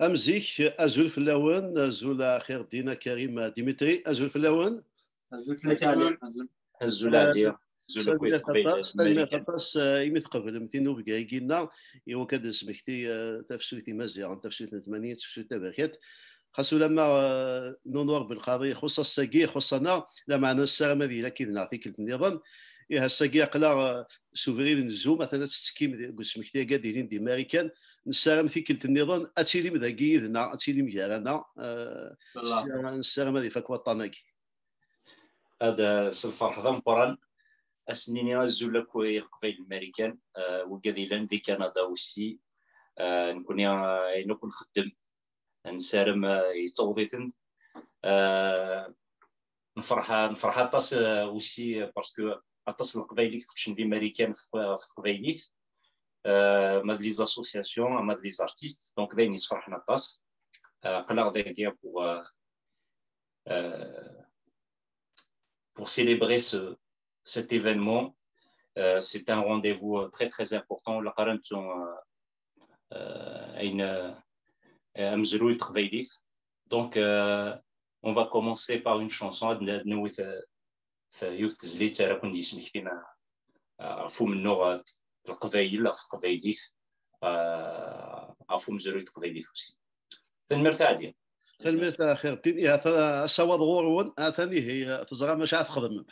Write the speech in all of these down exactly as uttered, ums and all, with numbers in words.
Am zik, azul fell-awen, azul a Xirddin, a Karim, a Dimitri, azul fell-awen. Azul fell-ak, Ɛli. Azul. Azul, Ɛli. Azul akk i teqbaylit aṭas, tanemmirt aṭas, eh, imi tqeblem tinubga-agi-nneɣ, i wakk ad d-nesmekti, eh, tafsut imaziɣen, tafsut n tmanyin, tafsut taberkant. Xas ulamma, eh, Nunur Belqadi ixuṣṣ ass-agi, ixuṣṣ-aneɣ, lameɛna nessaram ad yili akkid-neɣ tikkelt nniḍen. Ihi ass-agi aql-aɣ, eh, s ubrid n Zoom, atan ad tettekkim deg usmekti-agi ad d-ilin di Marikan. Nessaram tikkelt nniḍen ad tilim dagi yid-neɣ, ad tilim gar-aneɣ. Eh, nessaram ad ifak waṭṭan-agi. Ad, eh, s lferḥ d ameqqran, ad s-nini azul akk i Leqbayel n Marikan, eh, wigad yellan di Kanada aussi. Eh, nekkni, eh, ayen akk nxeddem, nessaram, eh, yettaweḍ-iten. Eh, nferḥ, nferḥ aṭas, eh, aussi, eh, parce que aṭas n Leqbayel i iqeddcen di Marikan f, f teqbaylit. Eh, ma d les associations, ma d les artistes. Donc, d ayen yessefraḥen aṭas. Eh, aql-aɣ dagi pour, eh, euh, pour célébrer ce, cet événement. Euh, c'est un rendez-vous, euh, très, très important. La Qarant, euh, euh, une, euh, amezruy n teqbaylit. Donc, euh, on va commencer par une chanson. Ad n-, ad newwet, euh, yiwet tezlit ara ken-d-yesmektin, euh, ɣef umennuɣ, euh, n Leqbayel, ɣef teqbaylit, euh, ɣef umezruy n teqbaylit aussi. Tanemmirt a Ɛli. Tanemmirt a Xirddin. Ihi, ata-, asawaḍ ɣur-wen, atan ihi, teẓram acu ara txedmem.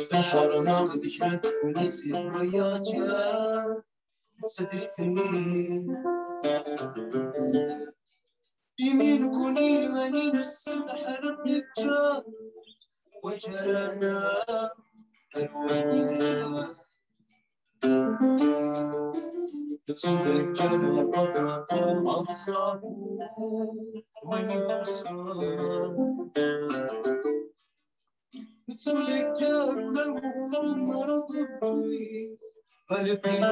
Tḥerma d kra n tegnit i tmaya ǧǧan sedrit-nni. Imi nekni mani nessemḥer nekka wakrana ar wayen. Ttnekkar lbaṭaṭa ma nṣabu win ixuṣṣen. Ttnekkar ma nmurun merḍ wis balbina.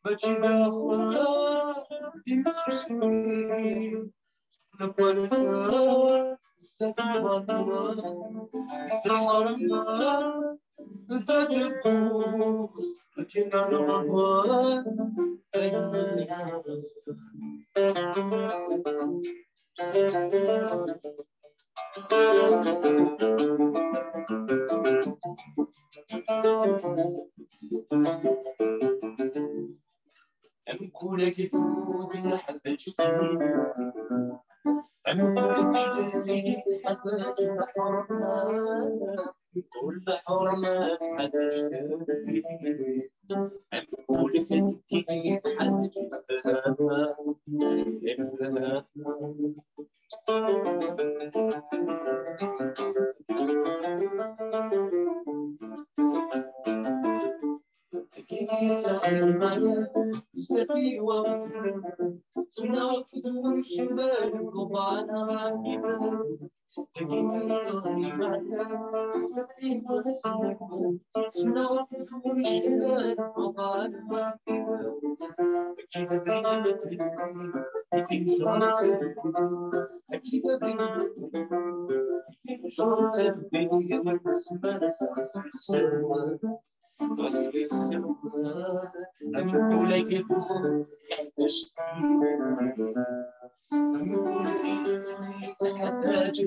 Mačči d axxam, d imsusmi. Amkul-agi tugi ḥaǧ, amkul fell-i ḥaǧ ḥurma, mkul ḥurma ḥaǧ, amkul fell-i ḥaǧ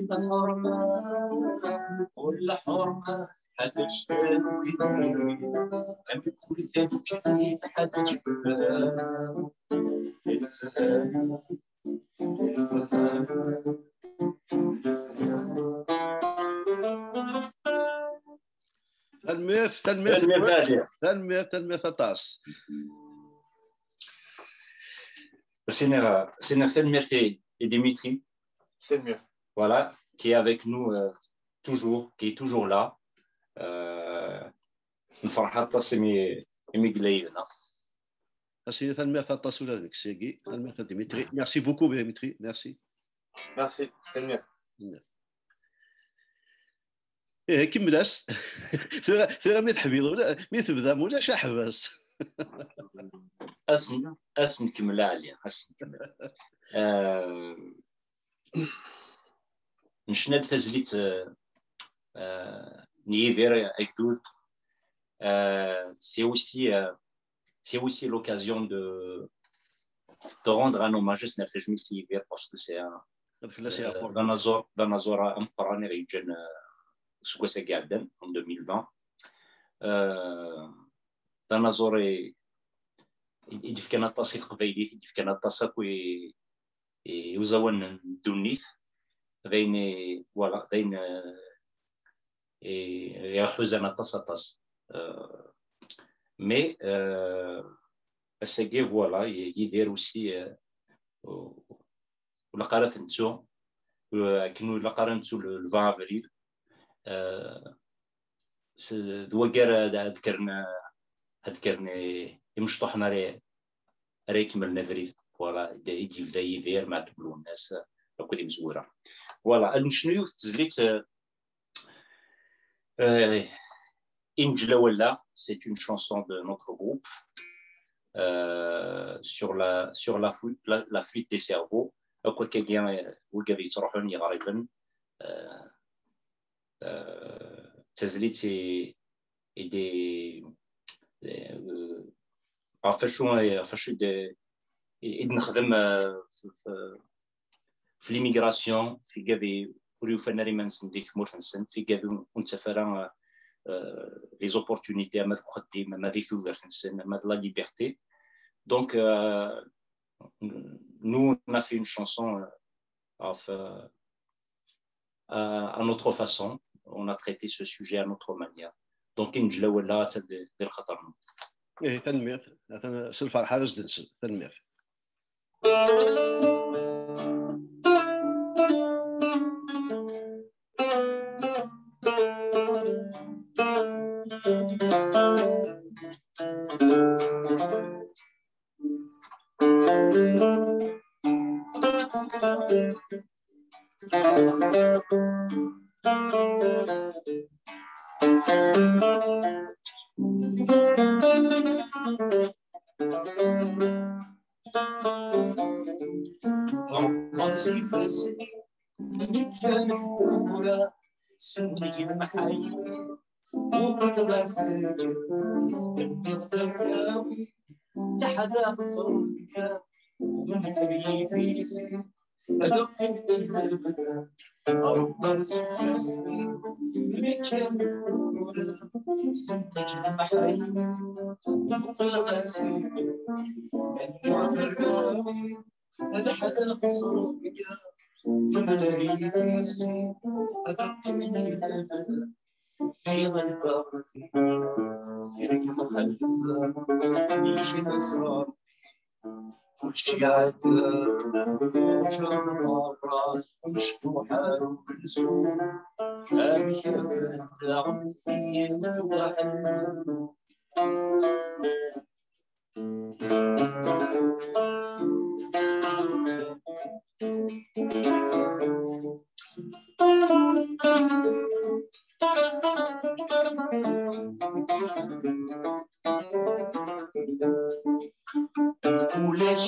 lefhama, lefhama. Tanemmirt, tanemmirt, tanemmirt, tanemmirt, tanemmirt aṭas. Sinaɣ, sinaɣ tanemmirt i, i Dimitri. Tanemmirt. Voilà, qui est avec nous, euh, toujours, qui est toujours là. Euh, nferḥ aṭas imi, imi yella yid-neɣ. A Sidi, tanemmirt aṭas ula d nekk syagi. Tanemmirt a Dimitri. Merci beaucoup, Dimitri. Merci. Merci. Tanemmirt. Ih, kemmel-as. Tura, tura mi teḥbiḍ, ula, mi tebdam, ulac aḥbas. Asen, asen kemmel, a Ɛli, asen kemmel. Euh, necna-d tazlit, euh, euh, n Yidir Agdud. Euh, c'est aussi, euh, c'est aussi l'occasion de, de rendre un hommage à Snefej Milti Yidir, parce que c'est un, euh, d anaẓur, d anaẓur ameqqran i ɣ-yeǧǧan, euh, seg wass-agi iɛeddan, en deux mille vingt. Euh, d anaẓur i, i, i d-yefkan aṭas i teqbaylit, i d-yefkan aṭas akk i, i uẓawan n ddunit. D ayen i, voilà, d ayen, euh, i, i ɣ-iḥuzan aṭas, aṭas. Euh, mais, euh, ass-agi, voilà, y-, Yidir aussi, euh, ur, ur ilaq ara ad t-nettu, euh, akken ur ilaq ara ad nettu le, le vingt avril. Euh, s-, d wagi ara d, ad kkren, ad kkren i, imecṭuḥen ara, ara ikemmlen abrid. Voilà, i d, i d-yebda Yidir, Meɛtub Lwennas, akked imezwura. Voilà, ad necnu yiwet n tezlit, euh, euh, Inǧla Walla, c'est une chanson de notre groupe, euh, sur la, sur la fuite, la, la fuite des cerveaux. Akk wakkagi, euh, wigad yettruḥun, yiɣriben, euh, euh, d tazlit i, i d, euh, ɣef wacu, ɣef wacu i d, i d-nexdem, euh, f, f, f l'immigration, f igad i ur yufan ara iman-nsen di tmurt-nsen, f igad ur, ur nettaf ara, euh, les opportunités, ama deg uxeddim, ama di tudert-nsen, ama de la liberté. Donc, euh, nous, on a fait une chanson, euh, ɣef, euh, à, à notre façon, on a traité ce sujet à notre manière. Donc, Inǧla Walla, atan di, di lxaṭer-nneɣ. Ih, tanemmirt. Atan s lferḥ ara s-d-nsel. Tanemmirt. Ṛebban s ifassen-iw, nekk am tmura, s nnig lemḥayyi, uɣaleɣ ar terga, nniɣ-d arraw-iw, leḥdaqa ẓerga, d nekk i d-yifisen, ad qqim d lebda. Ṛebban s ifassen-iw, nekk am tmura, s nnig lemḥayyi, uɣaleɣ ar terga, nniɣ-d arraw-iw, leḥdaqa ẓerga, temlal-iyi tmizit, ad qqim d lebda. Fiɣ lbaɣti, fiɣ mxalfa, mi kmesra, kulci iɛedda, ǧer merra, mecṭuḥ ar ugelzum, amek ara daɣen tin lwaḥel. Ulac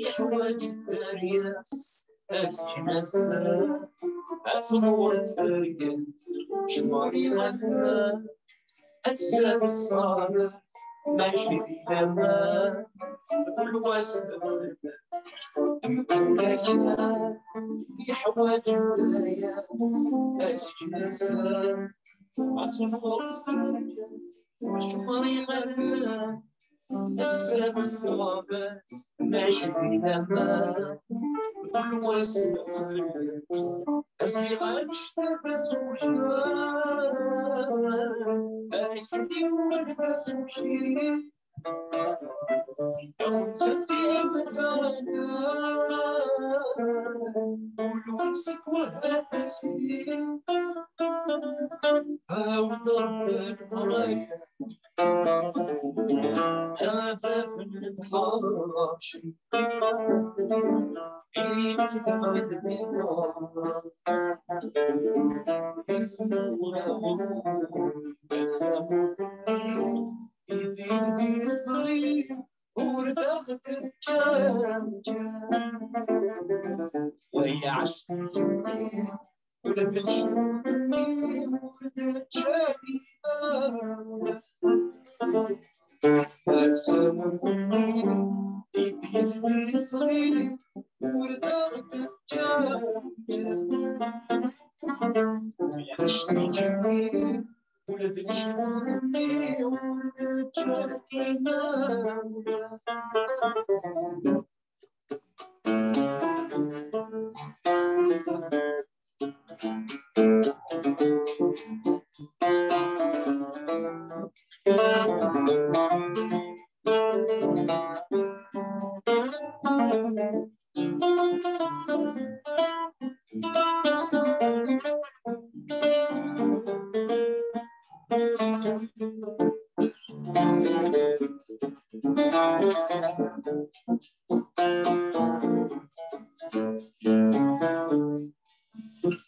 yeḥwaǧ dderya, ad knafen, ad tnur tergel, cmer iɣallen, ad sab ṣṣalḥ, ma kif laman, kul wass d lweqt. Ulac yeḥwaǧ dderya, ad knafen, Ad tenweḍ tfergat, acemmer iɣerran, ad tfad ṣṣwabet, mačči d aman. Kul wass neqqel-d, a ziɣ annect-a d azujan. Akniwen d azujan. Ur d aɣ-d-fkan kan. Wa iɛac di ǧenni, ula d lejdud-nni ur d-ǧǧan imawlan. Ar tamurt-nni i d-yellan Isṛayil, ur d aɣ-d-fkan kan. Wa iɛac di ǧenni, ula d lejdud-nni ur d-ǧǧan imawlan.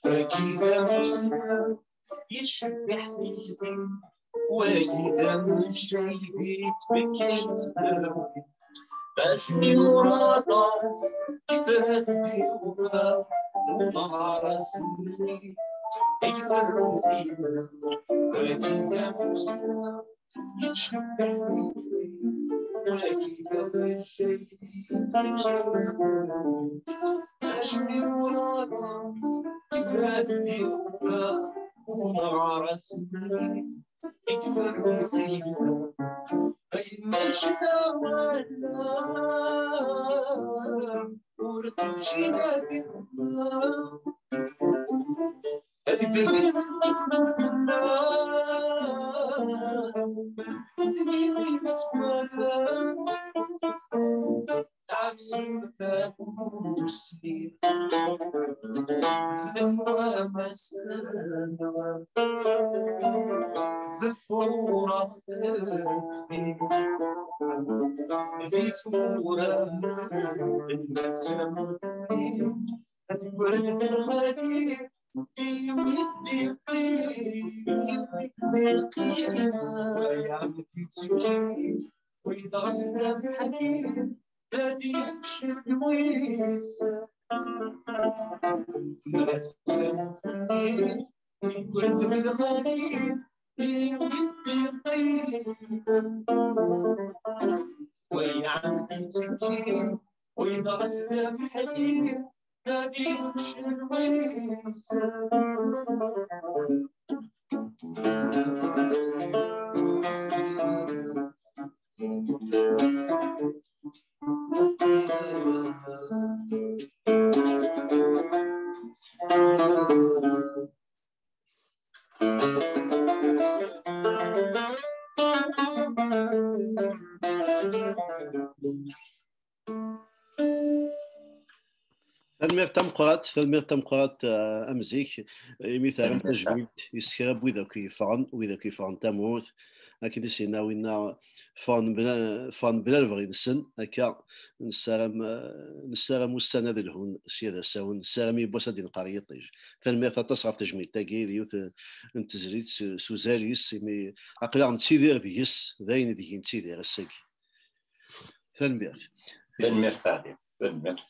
Wagi d amussnaw yettcebbiḥ tiyita, wagi d amejjay di tfekka yettberwi. Asmi ur aṭas kifat diwa, umaras-nni i iferrun fina. Wagi d amussnaw yettcebbiḥ tiyita, wagi d amejjay di tfekka yettberwi. Asmi ur aṭas kifat diwa, umaras-nni i iferrun fina. Ay maca wala, ur teǧǧin ad ixemma. Ad bdin isem-nsen, ad bdin isem-nsen. Tɛefsem tamusni, tzemrem ass-nneɣ, ḍeffureɣ tefsi, di tmura n tmurt-nni, ad wren lxali, i wid d-iqqim, i wid d-iqqim, ay ɛemti ttmci, wid ɣas d amḥakim. Ad yečč lmut, ma d tamuɣli, yewwet lɣali, yewwet iṭij. Win ɛemti ttmci, win ɣas d amḥakim, ad yečč lmut. Tanemmirt tameqqrant, tanemmirt tameqqrant, eh, am zik, imi terram tajmilt i s kra n wid akk yeffɣen, wid akk yeffɣen tamurt, akken i s-yenna winna, ffɣen bla, ffɣen bla lebɣi-nsen, akka nessaram, eh, nessaram ussan ad lhun sya d asawen, nessaram yiwwas ad d-inqer yiṭij. Tanemmirt aṭas ɣef tejmilt-agi, d yiwet, eh, n tezlit s, s uzal-is, imi aql-aɣ nettidir deg-s, d ayen deg i nettidir ass-agi. Tanemmirt. Tanemmirt, Fahdi. Tanemmirt.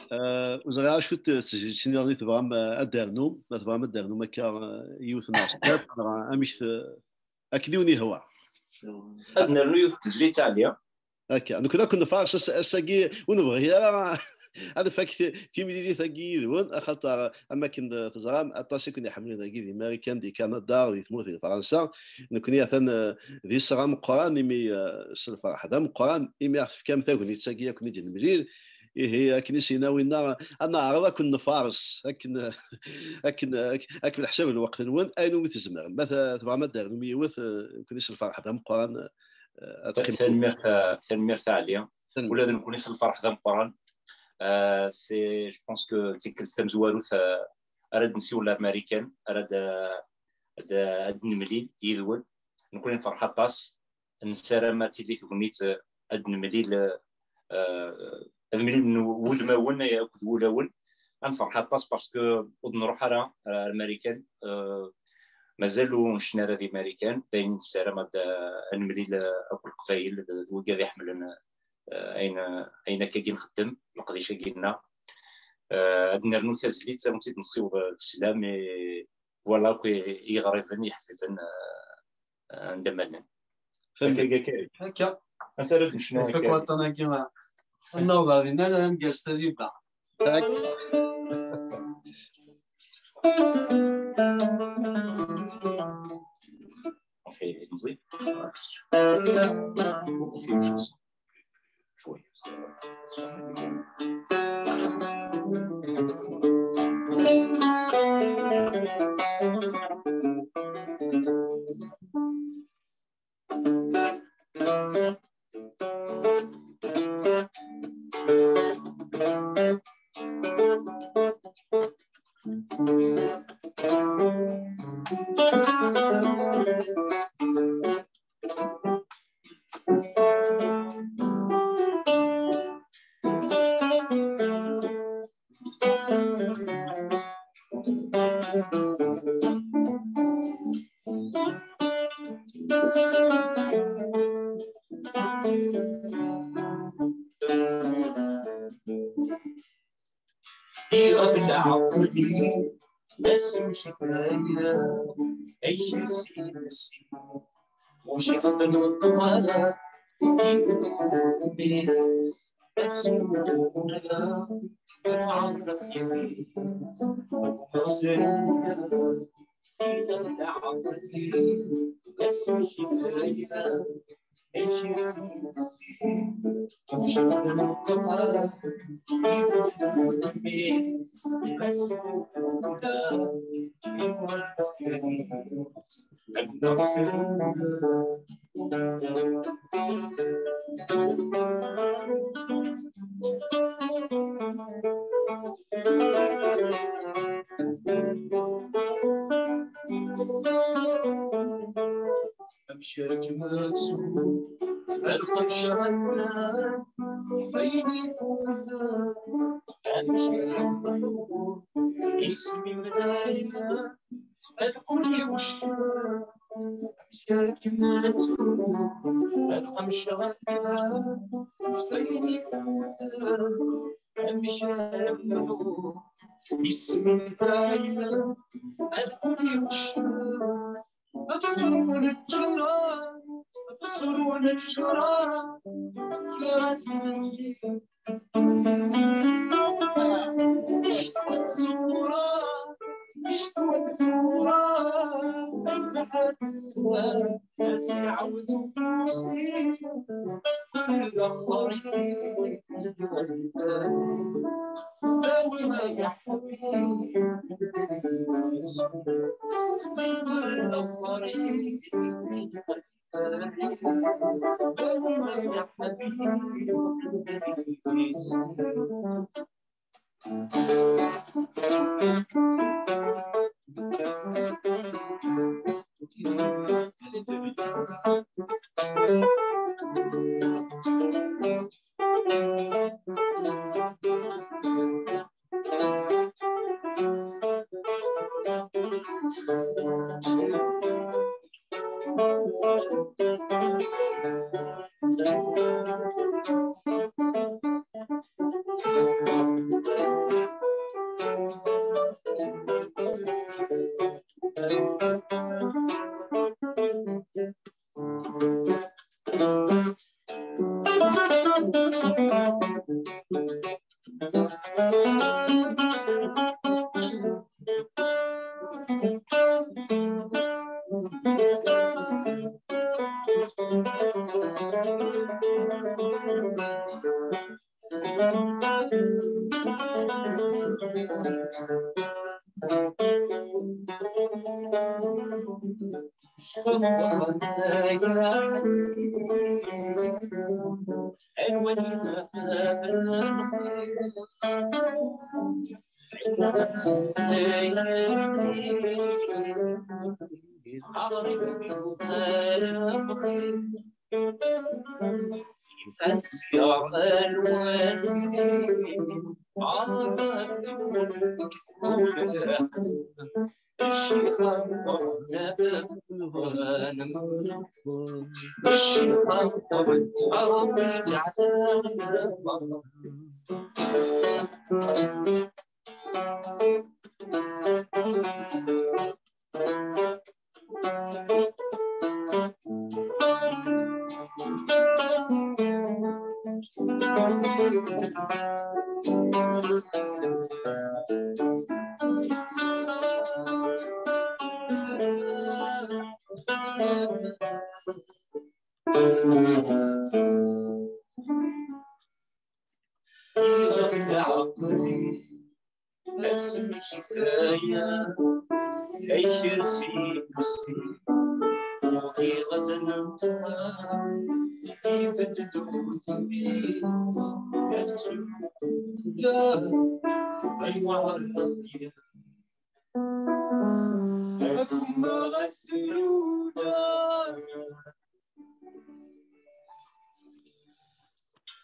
Eh, ur ẓriɣ acu tezlit-nniḍen i tebɣam, eh, ad d-ternum, ma tebɣam ad d-ternum akka, eh, yiwet neɣ snat, neɣ amek t-, akken i wen-yehwa. Ad nernu yiwet tezlit, Ɛli. Akka, nekkni ad ken-nfaṛes ass-, ass-agi, ur nebɣi ara Ad nfak ti- timlilit-agi yid-wen, axaṭer am akken teẓram, aṭas i ken-iḥemmlen dagi di Marikan, di Kanada, di tmurt di Fransa. Nekni atan, eh, d iseɣ ameqqran, imi, eh, s lferḥ d ameqqran, imi aɣ-tefkam tagnit-agi akken i d-nemlil. Ihi, akken i s-yenna winna, ad neɛreḍ akken nfares, akken, akken, ak-, akken leḥsab lweqt-nwen, ayen umi tzemrem. Ma t-, tebɣam ad d-ternum yiwet, eh, nekkni s lferḥ d ameqqran, eh, ad teqqim. Tanemmirt, eh, tanemmirt a Ɛli. Tanemmirt. Ula d nekkni s lferḥ d ameqqran. Euh, c'est, je pense que d tikkelt tamezwarut, euh, ara d-nsiwel ar Marikan, ara d-, ad, ad nemlil yid-wen. Nekkni nferḥ aṭas, nessaram ad tili tegnit, euh, ad nemlil, euh, ad mlilen wudmawen akked wulawen. Ad nferḥ aṭas parce que ur d-nruḥ ara ar Marikan, euh, mazal ur necna ara di Marikan, d ayen nessaram ad, ad nemlil, euh, akk Leqbayel d, d wigad iḥemmlen, euh, ayen, ayen akkagi nxeddem, leqdic-agi-nneɣ. Euh, ad nernu tazlit, ad wen-tt-id-nessiweḍ, euh, d sslam, et voilà, akk i, i yiɣriben, iḥeften, euh, euh, anda ma llan. Tanemmirt. Akka, Karim. Akka. Anta ara d-necnu, a Karim? Waṭṭan-agi, ad naweḍ ar dinna, ad ngerrez tazibba. Ak- On fait une musique. On fait une chanson. Joyeuse. Iɣef lɛeqli d asemkefray, ay yessi yessi, ur cɣel nṭeq ara, iwumi atumula, nɛerf yid-i, iɣef lɛeqli d asemkefray. Amek ara kem-nettu ad qemceɣ akken f ayen ifuten? Amek ara kem-nettu isem-im dayen ad kul iwcem? Amek ara kem-nettu ad qemceɣ akken f ayen ifuten? Amek ara kem-nettu isem-im dayen ad kul iwcem? Afsur n lǧenna, afsur n ccṛeɛ, fas-nni. Ictwa ṣṣura, ictwa ṣṣura, ay lḥasswa, as iɛawed ufus-iw, kul d axer-iw. Awi ya ḥbibi,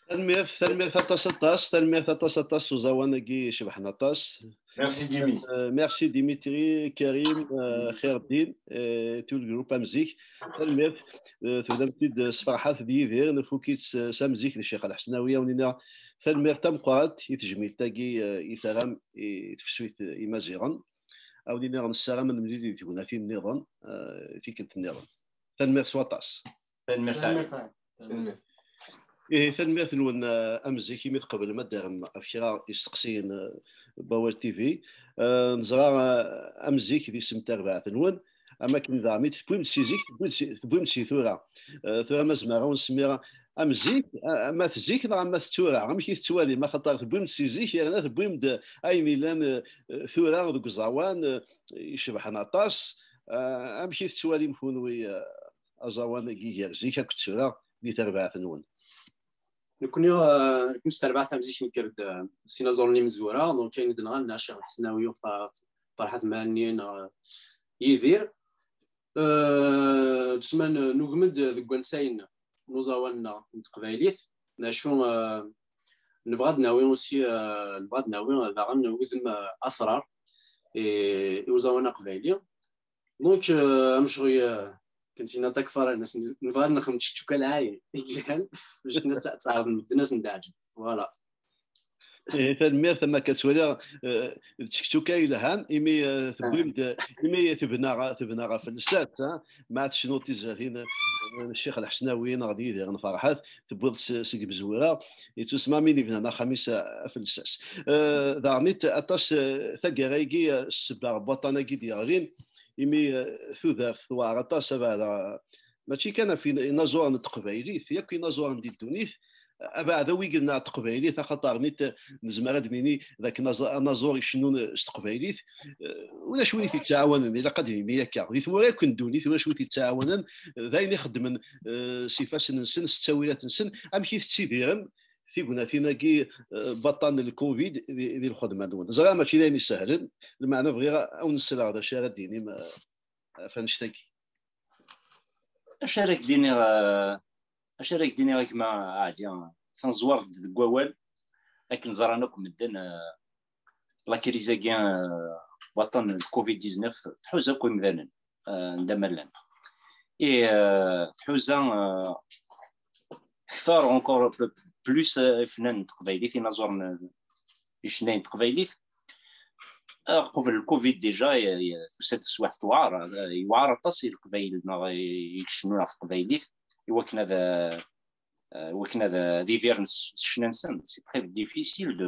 Tanemmirt, tanemmirt aṭas, aṭas, tanemmirt aṭas, aṭas s uẓawan-agi icebḥen aṭas. Merci, Jimmy. Euh, merci, Dimitri, Karim, euh, Kherdin, euh, tout le groupe Amzik. Tanemmirt, euh, tebdam-t-id s Ferḥat d Yidir, nfuk-itt s, s Amzik d Ccix Lḥesnawi. Ad wen-iniɣ tanemmirt tameqqrant i tejmilt-agi, euh, i terram i tefsut Imaziɣen. Ad wen-iniɣ nessaram ad nemlil di tegnatin nniḍen, euh, tikkelt nniḍen. Tanemmirt s waṭas. Tanemmirt, Tanemmirt, Tanemmirt. Ihi, tanemmirt-nwen, eh, am zik, imi tqeblem ad d-terrem ɣef kra isteqsiyen, eh, n Wawal T V. Eh, neẓra, eh, am zik d isem n terbaɛt-nwen, am akken daɣen i tewwim-d si zik, tewwim-d si, tewwim-d si tura. Eh, tura ma zemreɣ ad wen-semmiɣ am zik, eh, am at zik neɣ am at tura. Amek i tettwalim? Axaṭer tewwim-d si zik, yerna tewwim-d ayen yellan, eh, tura deg uẓawan, eh, icebḥen aṭas. Eh, amek i tettwalim kunwi, eh, aẓawan-agi gar zik akked tura di terbaɛt-nwen? Nekkni, eh, nekkni s terbaɛt am zik nekker-d, eh, s inaẓuren imezwura, donc ayen i d-nɣan neɣ Ccix Lḥesnawi, Fa-, Ferḥat Mhenni, neɣ, eh, Yidir. Eh, tusma n-, nugem-d deg wansayen n uẓawan-nneɣ n teqbaylit, macu, eh, nebɣa ad nawi aussi, eh, nebɣa ad nawi daɣen udem, eh, atrar i, i uẓawan aqbayli. Donc, euh, amcɣi, euh, كنتينا تكفر الناس نبغى نخدم تشكشوكه العاي يجيان باش الناس تعرف الناس ندعج. Voilà. Eh, tanemmirt, am akka ttwaliɣ, eh, d tcektuka yelhan, imi, eh, tewwim-d, imi tebna, tebna ɣef lsas, ha? Ma tecnuḍ tizlatin, eh, n Ccix Lḥesnawi neɣ d Yidir n Ferḥat, tewwiḍ-tt seg imezwura, yettusemma min ibnan axxam-is, eh, ɣef lsas. Eh, daɣen-it aṭas, eh, taggara-agi, eh, ssebba n waṭṭan-agi d-yeɣlin, imi, eh, tudert tewɛer aṭas, abeɛda, mačči kan ɣef in-, inaẓuren n teqbaylit, yakk inaẓuren di ddunit, abeɛda wi yenna teqbaylit, axaṭer nit nezmer ad d-nini d akken aẓ-, anaẓur icennun s teqbaylit, eh, ulac win i t-yettɛawanen, ilaq ad d-nini akka. Di tmura yakk n ddunit, ulac win i t-yettɛawanen, eh, d ayen i xeddmen, eh, s ifassen-nsen, s ttawilat-nsen, amek i tettidirem tignatin-agi, eh, baṭṭan n lkovid di, di lxedma-nwen. Ẓriɣ mačči d ayen isehlen, lmeɛna bɣiɣ a wen-sleɣ d acu ara d-tinim, eh, ɣef annect-agi. Acu ara k-d-iniɣ, eh, acu ara k-d-iniɣ a gma Ɛli? Taneẓwart deg wawal, akken ẓran akk medden, eh, la crise-agi, eh, waṭṭan n covid dix-neuf, tḥuza akk imdanen, eh, anda ma llan. Et, eh, tḥuza, eh, kter encore p-, plus, eh, ifennanen n teqbaylit, inaẓuren, eh, icennayen n teqbaylit. Eh, qbel covid déjà, eh, eh, tusa-d teswiɛt tewɛer, eh, yewɛer aṭas i leqbayel neɣ i, i icennun ɣef teqbaylit, i wakken ad, eh, euh, wakken ad, ad idiren s, s ccna-nsen. C'est très difficile de,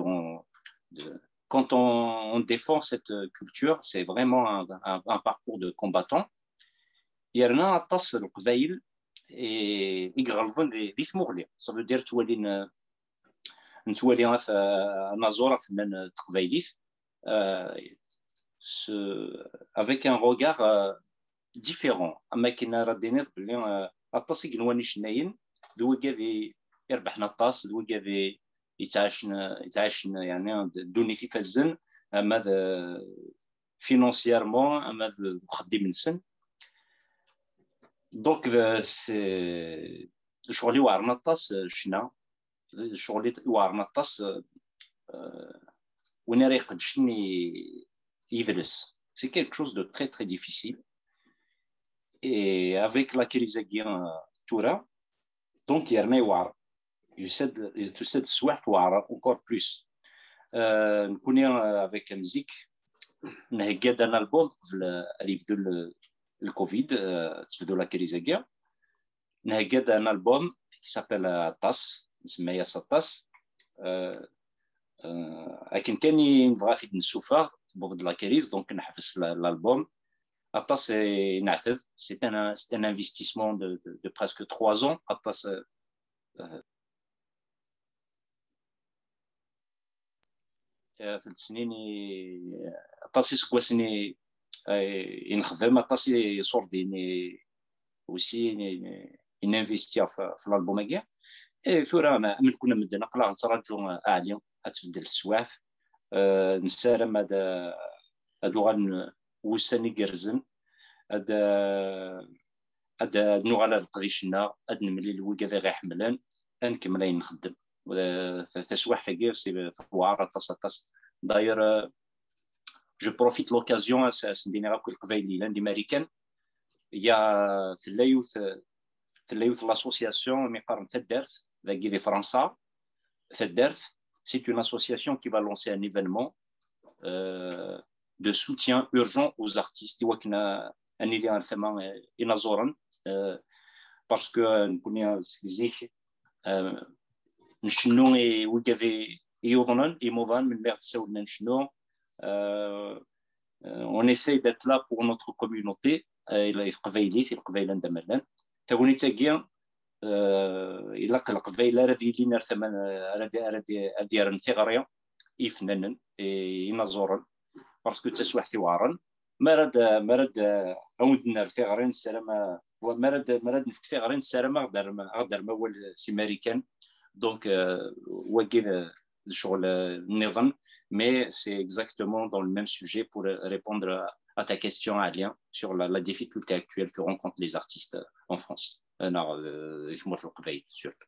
de, quand on, on défend cette culture, c'est vraiment un, un, un parcours de combattant. Yerna aṭas n leqbayel i, i iɣelḍen di, di tmuɣli. Ça veut dire, ttwalin, euh, nettwali af-, anaẓur afennan n teqbaylit, euh, ce, avec un regard, euh, différent. Am akken ara d-tiniḍ belli, euh, aṭas igenwan icennayen d wigad i irebḥen aṭas, d wigad i yettɛacen, yettɛacen, yeɛni, ddunit ifazen, ama d, euh, financièrement, ama d, deg uxeddim-nsen. Donc, euh, c'est, ccɣel iweɛren aṭas, euh, ccna, ccɣel iweɛren aṭas, euh, euh, win ara iqedcen i, i yidles. C'est quelque chose de très, très difficile. Et avec la crise-agi, euh, tura, donc, yerna yewɛer. Yusa-d, tusa-d teswiɛt tewɛer encore plus. Euh, nekkni, euh, avec Amzik, nhegga-d un album qbel, euh, ad yebdu le, le covid, euh, tebdu la crise-agi. Nhegga-d un album qui s'appelle, euh, Aṭas, nsemma-yas Aṭas. Euh, euh, akken kan i nebɣa ad t-id-nessufeɣ, tewweḍ-d la crise, donc neḥbes la, l'album. Aṭas i neɛted, c'est un, c'est un investissement de, de, de presque trois ans. Aṭas, euh, euh, tlata snin i, aṭas iseggasen i, i, i nexdem, aṭas iṣurdiyen i, aussi i, i ninvestir f, f l'album-agi. Et tura, am nekkni medden, aql-aɣ nettraǧu, euh, Ɛli ad tbeddel teswiɛt. Euh, nessaram ad, ad uɣalen wussan igerrzen, ad, ad, ad nuɣal ar leqdic-nneɣ, ad nemlil wigad i ɣ-iḥemmlen, ad nkemmel ayen nxeddem. Euh, ta-, taswiɛt-agi, c'est, tewɛer aṭas, aṭas. D'ailleurs, euh, je profite l'occasion, as, as-d-iniɣ akk i Leqbayel yellan di Marikan, il y a, tella yiwet, tella yiwet l'association, mi qqaren Taddart, dagi di Fransa, Taddart, c'est une association qui va lancer un événement, euh, de soutien urgent aux artistes. I wakken a, a nili ar tama, euh, inaẓuren, euh, parce que, euh, nekkni, euh, seg zik, euh, ncennu i wigad i, i yuḍnen, imuḍan, melmi i ɣ-d-ssawlen ad necnu, euh, euh, on essaye d'être là pour notre communauté, euh, i, i teqbaylit, i Leqbayel anda ma llan. Tagnit-agi, euh, ilaq Leqbayel ara d-yilin ar tama, ara d, ara d, ara d-yerren tiɣri i yifennanen, i, i inaẓuren, parce que d taswiɛt iweɛren. Mi ara d, mi ara d, awen-d-nerr tiɣri, nessaram, a, mi ara d, mi ara d-nefk tiɣri, nessaram ad ɣ-d-terrem, ad ɣ-d-terrem awal si Marikan. Donc, euh, wagi d, d ccɣel, euh, nniḍen, mais c'est exactement dans le même sujet pour répondre à, à ta question, Alien, sur la, la difficulté actuelle que rencontrent les artistes en France, euh, neɣ, euh, di tmurt n Leqbayel, surtout.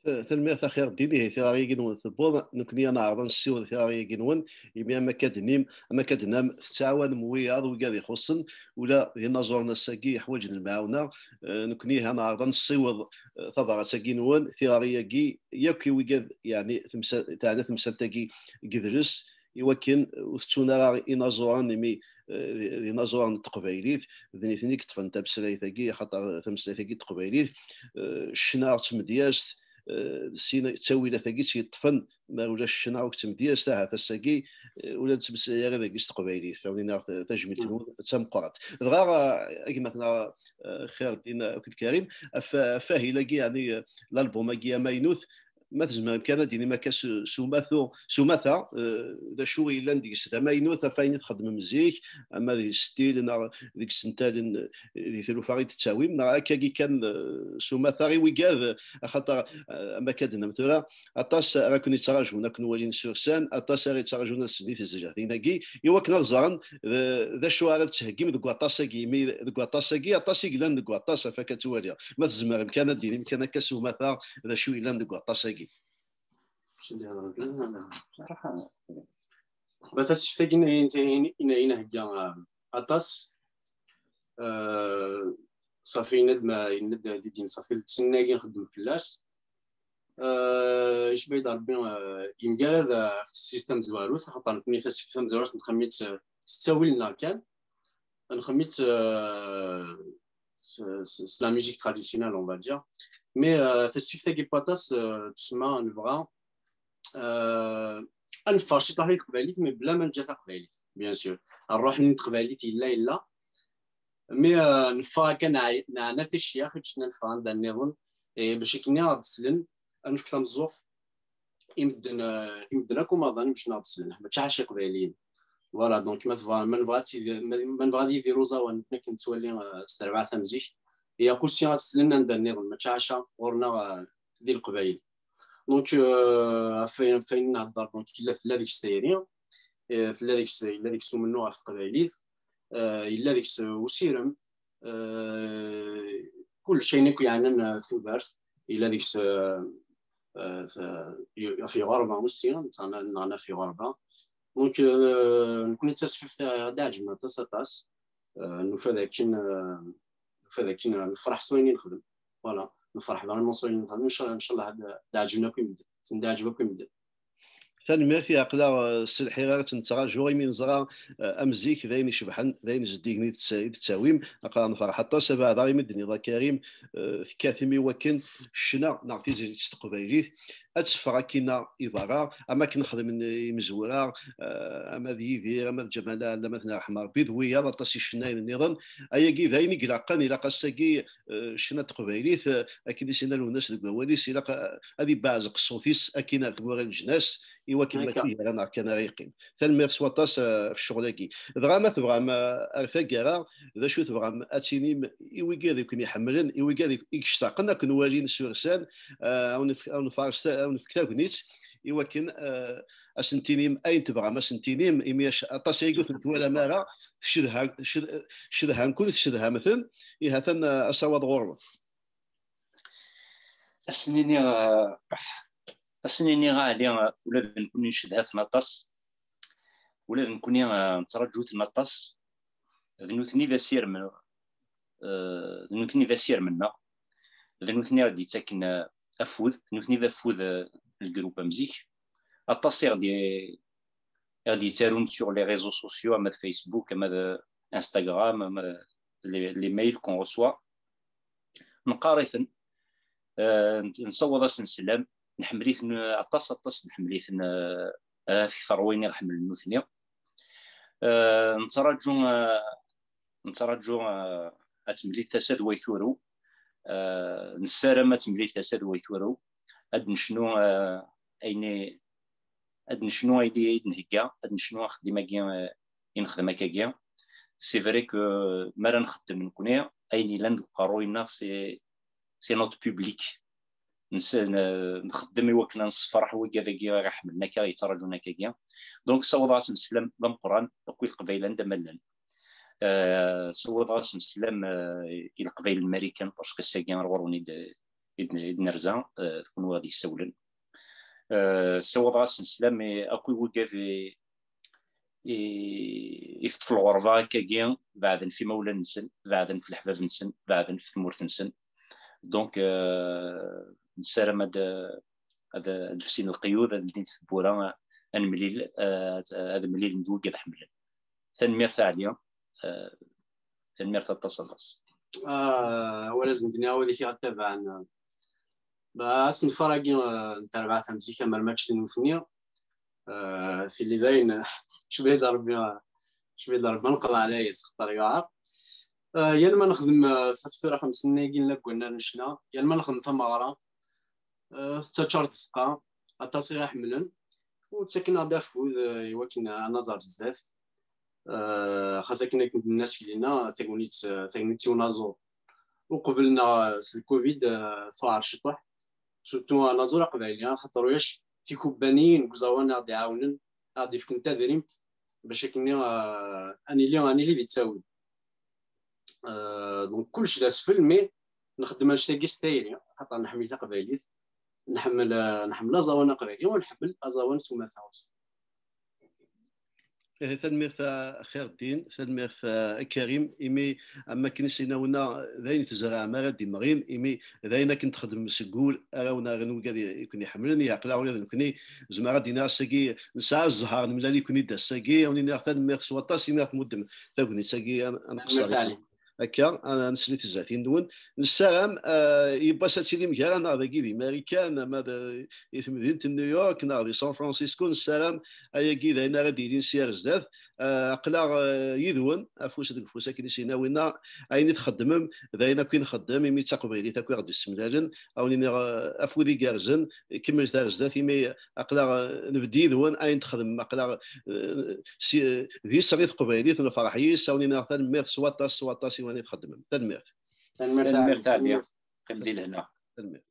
Tanemmirt a Xir Ddin, ihi tiɣri-agi-nwen tewweḍ, nekkni ad neɛreḍ ad nessiweḍ tiɣri-agi-nwen, imi am akka d-tennim, am akka d-tennam, tettɛawanem wiyaḍ, wigad ixuṣṣen, ula d inaẓuren ass-agi ḥwaǧen lemɛawna. Eh, nekkni ad neɛreḍ ad nessiweḍ, eh, tabrat-agi-nwen, tiɣri-agi, yakk i wigad, yeɛni, temsa-, teɛna temsalt-agi deg yidles, i wakken ur tettun ara inaẓuren, imi, eh, d, d inaẓuren n teqbaylit, d nitni i yeṭṭfen tameslayt-agi, axaṭer tameslayt-agi n teqbaylit, eh, ccna d tmedyazt, eh, d sin ttawilat-agi tt-yeṭṭfen, ma ulac ccna akked tmedyazt, ahat ass-agi, eh, ur nettmeslay ara dagi s teqbaylit. Awen-iniɣ ta-, tajmilt-nwen d tameqqrant. Dɣa, eh, a gma-tneɣ, eh, Xir Ddin akked Karim, af-, ɣef wahil-agi, yeɛni, eh, l'album-agi amaynut, ma tzemrem kan ad d-tinim akka s, s umatu, s umata, eh, d acu i yellan deg-s d amaynut ɣef wayen i txeddmem zik, ama deg stil neɣ deg isental n, di tlufa i d-tettawim, neɣ akkagi kan, eh, s umata i wigad, axaṭer, eh, am akka d-tennam tura, aṭas ara ken-yettraǧun ad ken-walin sur scène, aṭas ara yettraǧun ad slen i tezlatin-agi, i wakken ad ẓren d, d acu ara d-ttheggim deg waṭas-agi, imi deg waṭas-agi, aṭas i yellan deg waṭas, ɣef akka ttwaliɣ. Ma tzemrem kan ad d-tinim kan akka s umata d acu yellan deg waṭas-agi. Ma taseft-agi i n-, i n-, i n-, i nhegga, ah, aṭas, ah, ṣafi yenna-d ma, yenna-d Didin, ṣafi d sin-agi nxeddem fell-as. Ah, icba-yi-d Rebbi, ah, yemgarad, ah, ɣef tessift tamezwarut, axaṭer nekkni taseft tamezwarut nxemmem-itt, ah, s ttawil-nneɣ kan. Nxemmem-itt, euh, s, s, s la musique traditionnelle, on va dire. Mais, euh, tasfift-agi n waṭas, euh, tussma, nebɣa, euh, ad neffeɣ ciṭuḥ di teqbaylit, mais bla ma neǧǧa taqbaylit, bien sûr. Rruḥ-nni n teqbaylit yella, yella. Mais, euh, neffeɣ akka, neɛ-, neɛna ticyax, i ǧǧetna neffeɣ anda nniḍen, et bac akken ad ɣ-d-slen, ad nefk tameẓẓuɣt i medden, euh, i medden akk umaḍan, bac ad ɣ-d-slen, mačči ḥaca iqbayliyen. Voilà, donc ma tebɣa, ma nebɣa ad tidi-, ma, ma nebɣa ad yidir uẓawan, akken nettwali, euh, s terbaɛt am zik, il y a aussi aslen anda nniḍen, mačči ɛaca ɣur-neɣ, euh, di Leqbayel. Donc, euh, ɣef wayen, ɣef wayen nhedder, donc, yella tella deg-s tayri, euh, tella deg-s, yella deg-s umennuɣ ɣef teqbaylit, euh, yella deg-s usirem, euh, kullec ayen akk yeɛnan, euh, tudert, yella deg-s, euh, euh, ɣef yiɣerba aussi, neɣ ɣef yiɣerba. Donc, euh, nekkni d tasfift, euh, d-ɛeǧben aṭas, aṭas. Euh, nufa d akken, euh, nufa d akken, euh, nefreḥ s wayen i nexdem. Voilà, nefreḥ vraiment s wayen i nexdem. Ncallah, ncallah ad, ad ɛeǧben akk i medden. Ad ten-ɛeǧben akk i medden. Tanemmirt, i aql-aɣ, eh, s lḥir ara tt-nettraǧu, imi neẓra, eh, am zik d ayen icebḥen, d ayen zeddigen i d-tt-, i d-tettawim. Aql-aɣ nefreḥ aṭas, abeɛda imi d-tenniḍ a Karim, eh, tekkatem i wakken ccna neɣ tizlit s teqbaylit ad teffeɣ akkin-a i berra, am akken xedmen imezwura, eh, ama d Yidir, ama d Ǧamal Ɛella, ama d Nerḥem Rebbi, d wiyaḍ aṭas icennayen nniḍen. Ayagi d ayen i ilaqen, ilaq ass-agi, eh, ccna n teqbaylit, eh, akken i s-yenna Lwennas deg wawal-is, ilaq, eh, ad ibeɛzq ṣṣut-is akkin ar tmura n leǧnas, i wakken ma Akka. Tig ara neɣ kan ara yeqqim. Tanemmirt s waṭas, eh, ɣef ccɣel-agi. Dɣa ma tebɣam, eh, ar taggara, d acu tebɣam ad tinim i wigad i ken-iḥemmlen, i wigad i, i yectaqen ad ken-walin s ursan, eh, ad wen-nef-, ad wen-nfares ta-, ad wen-nefk tagnit, i wakken, eh, ad sen-tinim ayen tebɣam ad sen-tinim, imi ac-, aṭas ayagi ur ten-twalam ara, cedha-, ced-, cedhan-ken, tcedham-ten, ihi atan, eh, asawaḍ ɣur-wen. Ad sen-iniɣ, eh, ad sen-iniɣ a Ɛli, eh, ula d nekkni ncedha-ten aṭas, ula d nekkni, eh, nettraǧu-ten aṭas. D nutni d asirem, eh, d nutni d asirem-nneɣ. D nutni i ɣ-d-yettaken, eh, afud, d nutni d afud, eh, n lgrup am zik. Aṭas i ɣ-d-, i ɣ-d-yettarun sur les réseaux sociaux, ama d Facebook, ama d Instagram, ama d les, les mails qu'on reçoit. Neqqar-iten, eh, nessaweḍ-asen sslam, nḥemmel-iten, eh, aṭas, aṭas, nḥemmel-iten, eh, eh, akter wayen i ɣ-ḥemmlen nutni. Eh, nettraǧu, eh, nettraǧu, eh, ad temlil tasa d way turew. Eh, nessaram ad temlil tasa d way turew. Ad necnu, eh, ayen i, ad necnu ayen i d-nhegga, ad necnu axeddim-agi, eh, i nexdem akkagi. C'est vrai que mi ara nxeddem nekkni, ayen yellan deg uqerruy-nneɣ, c'est, c'est notre public. Nse-, n-, nxeddem i wakken ad nessefreḥ wigad-agi i ɣ-iḥemmlen akka, yettraǧun akkagi. Donc, ssawḍeɣ-asen sslam d ameqqran akk i Leqbayel anda ma llan. Euh, ssawḍeɣ-asen sslam, euh, i Leqbayel n Marikan, parce que ass-agi ar ɣur-wen i d-, i d-, i d-nerza, euh, d kunwi i ɣ-d-yessawlen. Euh, ssawḍeɣ-asen sslam i, akk i wigad i, i, i teṭṭef lɣerba akkagi, beɛden f imawlan-nsen, beɛden f leḥbab-nsen, beɛden f tmurt-nsen. Donc, euh, nessaram ad, ad, ad fsin lqeyud, ad ldint tewwura, ad nemlil, euh, ad, ad mlilen d wigad ḥemmlen. Tanemmirt a Ɛli, euh, tanemmirt aṭas, aṭas. Ah, awal asen-d-nniɣ wid i k-iɣ-ttabaɛen, ah, asenfar-agi, ah, n terbaɛt am zik, amer ma ččet nutni, ah, tili dayen, cbiḥ-d Rebbi, ah, cbiḥ-d Rebbi, ad neqḍeɛ ɛlayas, xaṭer yuɛer. Ah, yal ma nexdem, ah, s tura xemsin-agi n lagwannar n ccna, yal ma nexdem tameɣra, ah, tettaččar tzeqqa, aṭas i ɣ-iḥemmlen, u ttaken-aɣ-d afud, ah, i wakken ad naẓer zdat. Ah, xas akken, akken d-nenna seg lina, tagnit, ah, tagnit i unaẓur uqbel neɣ s lcovid, ah, tuɛer ciṭuḥ. Surtout anaẓur aqbayli, axaṭer ulac tikubbaniyin deg uẓawan ad ɣ-d-iɛawnen, ad ɣ-d-ifken tadrimt bac akken, ah, ad nili, ad nili di ttawil. Ah, donc kullec d asfel, mais nxeddem annect-agi s tayri, axaṭer nḥemmel taqbaylit, nḥemmel, ah, nḥemmel aẓawan aqbayli, u nḥemmel aẓawan s umata. Eh, tanemmirt a Xirddin, tanemmirt a Karim, imi am wakken i s-yenna Wenna, d ayen tzerɛem ara d-imɣin, imi d ayen akken txedmem seg wul ara wen-rren wigad i, i ken-iḥemmlen. Ihi aql-aɣ ula d nekkni, zemreɣ ad d-iniɣ ass-agi nesɛa zzher, nemlal-iken-id ass-agi, ad wen-iniɣ tanemmirt s waṭas imi ɣ-tmuddem tagnit-agi, ad, ad nqeṣṣer. Tanemmirt a Ɛli. Akka, ad nesli tezzatin-nwen. Nessaram, eh, yiwwas ad tilim gar-aneɣ dagi di Marikan, ama d, i temdint n New York, neɣ di San Francisco, nessaram ayagi d ayen ara d-yilin si ar zdat. Eh, aql-aɣ, eh, yid-wen, afus deg ufus akken i s-yenna winna, ayen i txeddmem, d ayen akk i nxeddem, imi d taqbaylit akk i ɣ-d-issemlalen, a wen-iniɣ, eh, afud igerrzen, kemmlet ar zdat, imi aql-aɣ, eh, nbedd yid-wen, ayen txedmem, aql-aɣ, eh, si, eh, d iseɣ i teqbaylit, nefreḥ yis, a wen-iniɣ tanemmirt s waṭas, s waṭas i wayen i txeddmem. Tanemmirt. Tanemmirt a Ɛli. Qqim di lehna. Tanemmirt.